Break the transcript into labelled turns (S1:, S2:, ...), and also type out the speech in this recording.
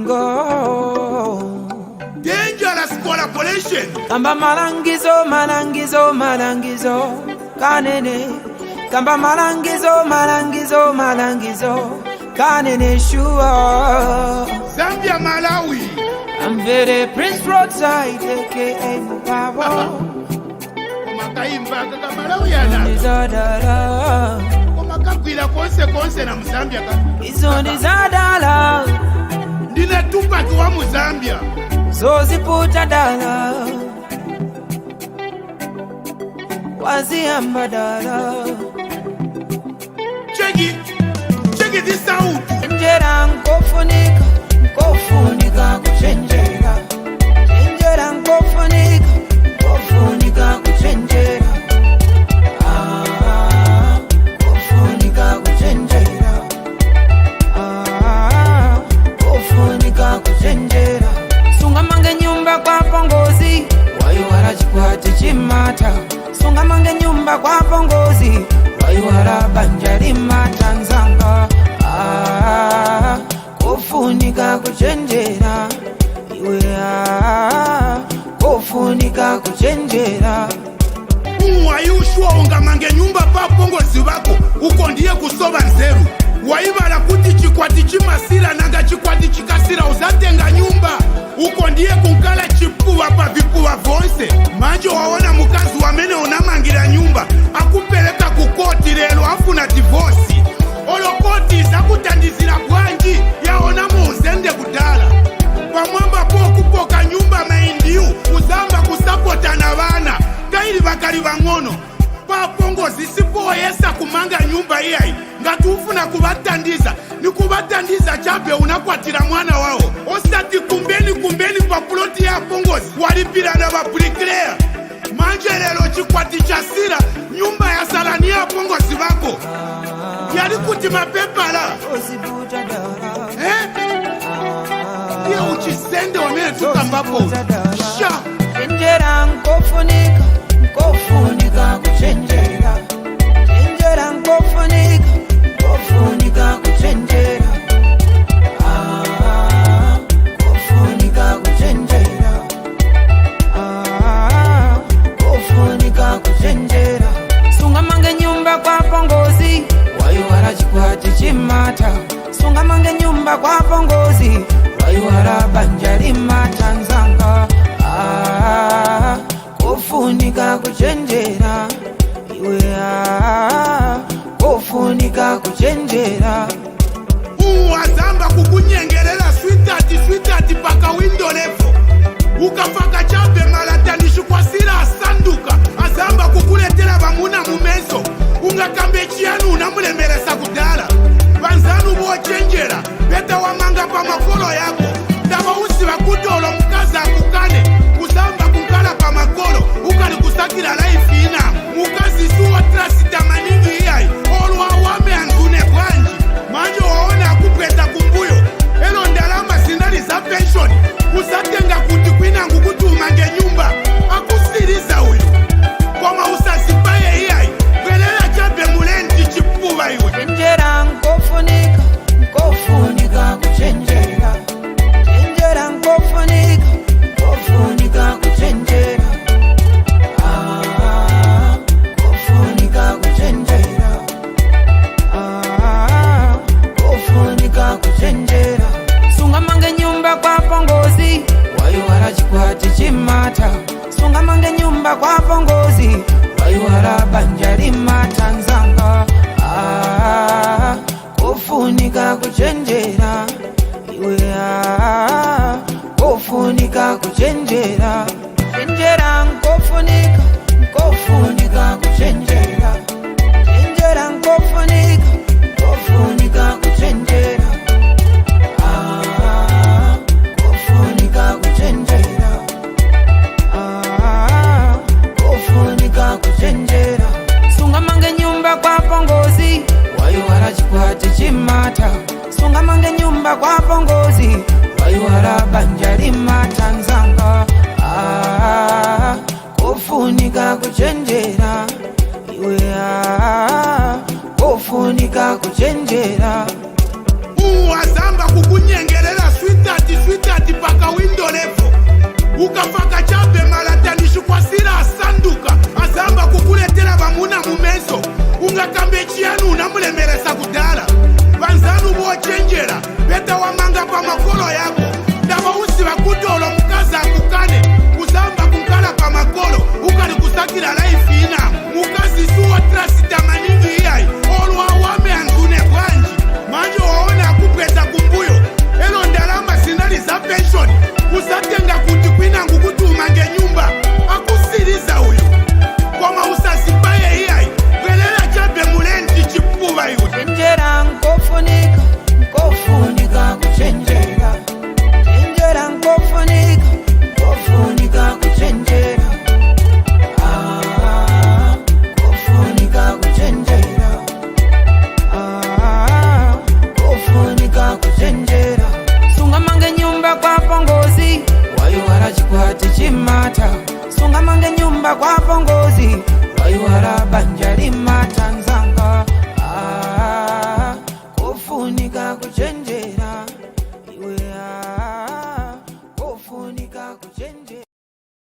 S1: Namadingo.
S2: Dangerous collaboration.
S1: Kamba malangizo, malangizo, malangizo kanene. Kamba malangizo, malangizo, malangizo kanene sure.
S2: Zambia, Malawi.
S1: I'm very Prince Roadside, aka Mupawo.
S2: Komakaimba kaka Malawi yana.
S1: Izodara.
S2: Komakagwira konse konse na muzambia ka.
S1: Izonizadala.
S2: Ndine Tupac wa muzambia.
S1: Zoziputa dala. Waziyamba dala.
S2: Cheki, cheki this sound.
S1: Chenjera nkofunika, nkofunika kuchenjera. Chenjera nkofunika, nkofunika kuchenjera. Ah, nkofunika kuchenjera. Ah, nkofunika kuchenjera. Sunga mange nyumba kwa pongozi, wayiwala chikwati chimata. Sunga mange nyumba kwa pongozi, wayiwala banja limata nzanga. Ah, kofunika kuchenjera iwe, ah, kofunika kuchenjera.
S2: Wayushwa ungamange nyumba papongozi vako, uko ndiye kusova nzeru. Waivala kuti chikwati chimasira, nanga chikwati chikasira uzatenga nyumba. Uko ndiye kunkala chipuva pa vipuva vonse. Manje waona mukazi wamene unamangira nyumba akupeleka kukoti, lero afuna divorce. Olokoti zakutandizira bwanji? Yaona muuzende kudala pamwamba pokupoka nyumba maindiu, kuzamba kusapotana vana kaili vakali vang'ono papongozi. Sipoyesa kumanga nyumba iyayi. Ngati ufuna kuvatandiza, ni kuvatandiza chabe unakwatira mwana wawo, osati kumbeni kumbeni pa ploti ya pongozi walipirana va bricklayer. Manje lero chikwati chasira, nyumba yasalani ya pongozi vako, yali kuti mapepala.
S1: Oziputa dala.
S2: Eh? Ndiye uchisende wamene tukambapo sha.
S1: Chenjera nkofunika, nkofunika kuchenjera. Chenjera nkofunika, nkofunika kuchenjera. Ah, nkofunika kuchenjera. Ah, nkofunika kuchenjera. Sunga mange nyumba kwa pongozi, wayiwala chikwati chimata. Sunga mange nyumba kwa pongozi, wayiwala banja limata nzanga. Ah, kofunika kuchenjera iwe, ah, kofunika kuchenjera.
S2: Uwazamba kukunyengerera, "Sweetheart, sweetheart," paka window level. Ukafaka chabe malatanishkwasira asanduka, azamba kukuletera vamuna mumeso. Ungakambe chiyanu? Unamulemeresa kudala. Vanzanu vochenjera beta wamanga pamakolo yako. Ndava usiva kuti olo mukazi akukane, kuzamba kunkala pamakolo ukali kusakira life ina. Mukazi siwotrasita maningi iyayi, olo awame anzune bwanji. Manje waona akupweta kumbuyo, elo ndalama zinali za pension usatenga kuti kwinangu kuti umange nyumba. Akusiriza uyu, koma usazipaye iyayi. Bwerera chabe mulendi, chipuva iwe.
S1: Chenjera nkofunika, nkofunika kuchenjera. Chenjera nkofunika, nkofunika kuchenjera. Ah, Nkofunika kuchenjera.
S2: Uwazamba kukunyengerera, "Sweetheart, sweetheart," paka window level. Ukafaka chabe malatanishi kwasira asanduka, azamba kukuletera vamuna mumeso. Ungakambe chiyani? Unamulemeresa kudala. Vanzanu vochenjera, better wamanga pamakolo yako. Ndava uziva kuti olo mukazi akukane, kuzamba kunkala pamakolo ukali kusakira life ina. Mukazi suwotrasita maningi iyayi, olo awame antune bwanji. Manje waona akubweza kumbuyo, elo ndalama zinali za pension usatenga kuti kwinangu kuti umange nyumba. Akusiriza uyu, koma usazibaye iyayi. Bwerera chabe mulendi chipuva iwe.
S1: Chenjera nkofunika, nkofunika kuchenjera. Chenjera nkofunika, nkofunika kuchenjera. Ah, nkofunika kuchenjera. Ah, nkofunika kuchenjera. Sungamange nyumba kwa pongozi, waiwala chikwati chimata. Sungamange nyumba kwa pongozi, waiwala banja limata nzanga. Ah, kofunika kuchenjera.